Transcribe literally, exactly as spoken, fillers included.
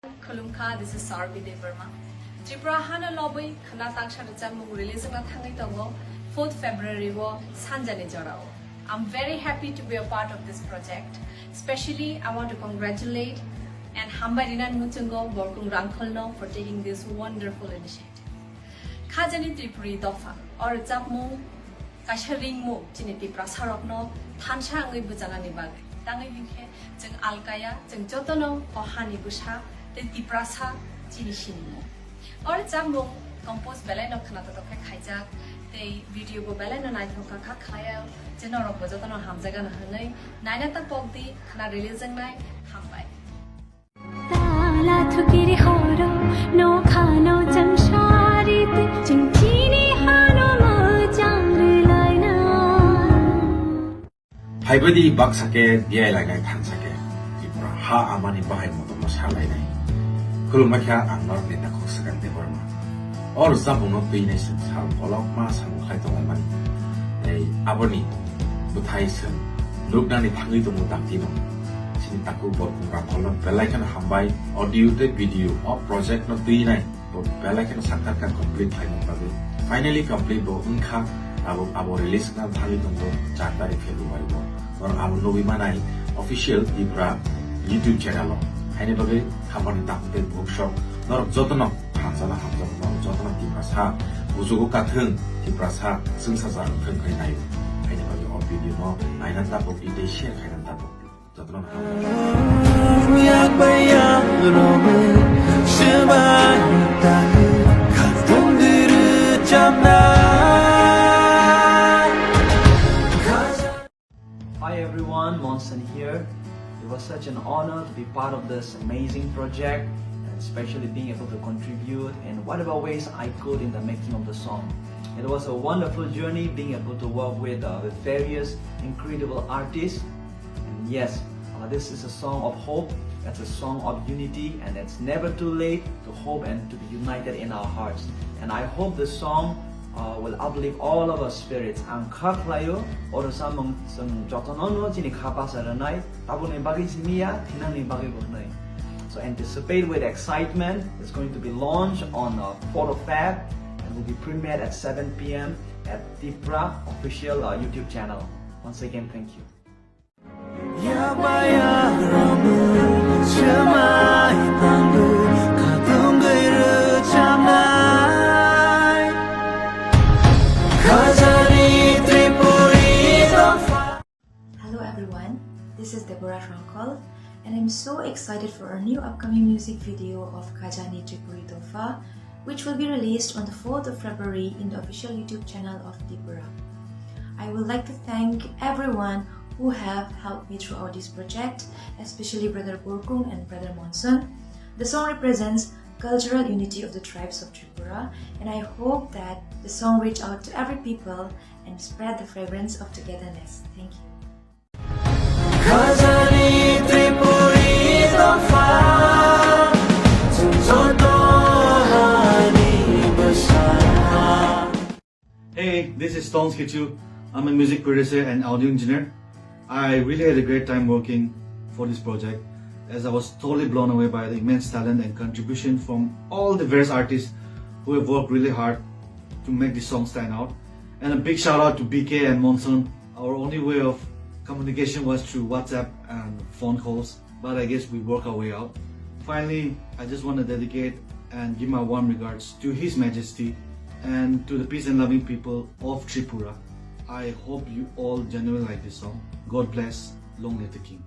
Khulumkha, this is Sarvi Debbarma. Tripura hano lobwi khwna tangsa rwchapmung release wngna thangwi tongo fourth February o sanjani jorao. I'm very happy to be a part of this project. Specially, I want to congratulate and hambai rinani muchungo Borkung Rangkholno for taking this wonderful initiative. Khajani Tripuri Dopha, o rwchapmung kaisa ringmung chini Tiprasarokno thansa wngwi bwchanani bagwi. Tangwi hinkhe chwng alkaya, chwng jotono o hani bwsa tei Tiprasa chini sinimung. O rwchapmung compose belaino khwnatotok khe khaijak tei video bo belaino naithok kha kha khlaiya, je norokbo jotono hamjakgano hwnwi naina ta pokdi, khwna release wngnai. Hambai. Tala thukiri horo, no khano chang shari te, ching chini hano mo chang ri laina. Phaibadi baksa khe biyai lainai thansa khe, Tripura ha amani bahai motorno sa lainai. Khulumkha ang norokni takhuk Swkang Debbarma. O rwchapmungno twinai chwng sal kolokma samung khai tongmani. Tei aboni bwthai chwng nuknani thangwi tongo daktino. Chini takhuk Borkung Rangkholno belai kheno hambai, audio tei video o project no twinai bo belai kheno sakar kha complete khlaina bagwi. Finally complete bo wngkha, abo, abo release wngna thangwi tongo char tarik February o. Norok abo nugwi manai official Tripura YouTube channel o. Haini bagwi hamani takhuk tei bukhuk sok norok jotono hamjana hamjak, norok jotono Tiprasa bujugo kathwng, Tiprasa chwngsacha wngthwng khai naio. Haini bagwi o video no naina tabok di tei share khaina tabok di. Jotono no hamjak. Hi everyone, Monson here. It was such an honor to be part of this amazing project, and especially being able to contribute in whatever ways I could in the making of the song. It was a wonderful journey being able to work with, uh, with various incredible artists. And yes, uh, this is a song of hope, it's a song of unity, and it's never too late to hope and to be united in our hearts. And I hope this song, uh, will uplift all of our spirits. Ang kha khlaio, o rwchapmung chwng jotono no chini kha basa rwnai, tabukni bagwi simi ya, thinangni bagwi bo hwnwi. So anticipate with excitement. It's going to be launched on, uh, fourth of Feb and will be premiered at seven p m at Tipra official, uh, YouTube channel. Once again, thank you. Yakba yakrokno swmai tangwi khatungwi rwchapnai. Khajani Tripuri Dopha. Hello everyone, this is Deborah Rangkol, and I'm so excited for our new upcoming music video of Khajani Tripuri Dopha, which will be released on the fourth of February in the official YouTube channel of Tipra. I would like to thank everyone who have helped me throughout this project, especially Brother Borkung and Brother Monson. The song represents cultural unity of the tribes of Tripura, and I hope that the song reach out to every people and spread the fragrance of togetherness. Thank you. Khajani Tripuri Dopha, chwng joto hani bwsa. Hey, this is Stones Kichu. I'm a music producer and audio engineer. I really had a great time working for this project, as I was totally blown away by the immense talent and contribution from all the various artists who have worked really hard to make this song stand out. And a big shout out to B K and Monson. Our only way of communication was through WhatsApp and phone calls, but I guess we work our way out. Finally, I just want to dedicate and give my warm regards to His Majesty and to the peace and loving people of Tripura. I hope you all genuinely like this song. God bless. Long live the King.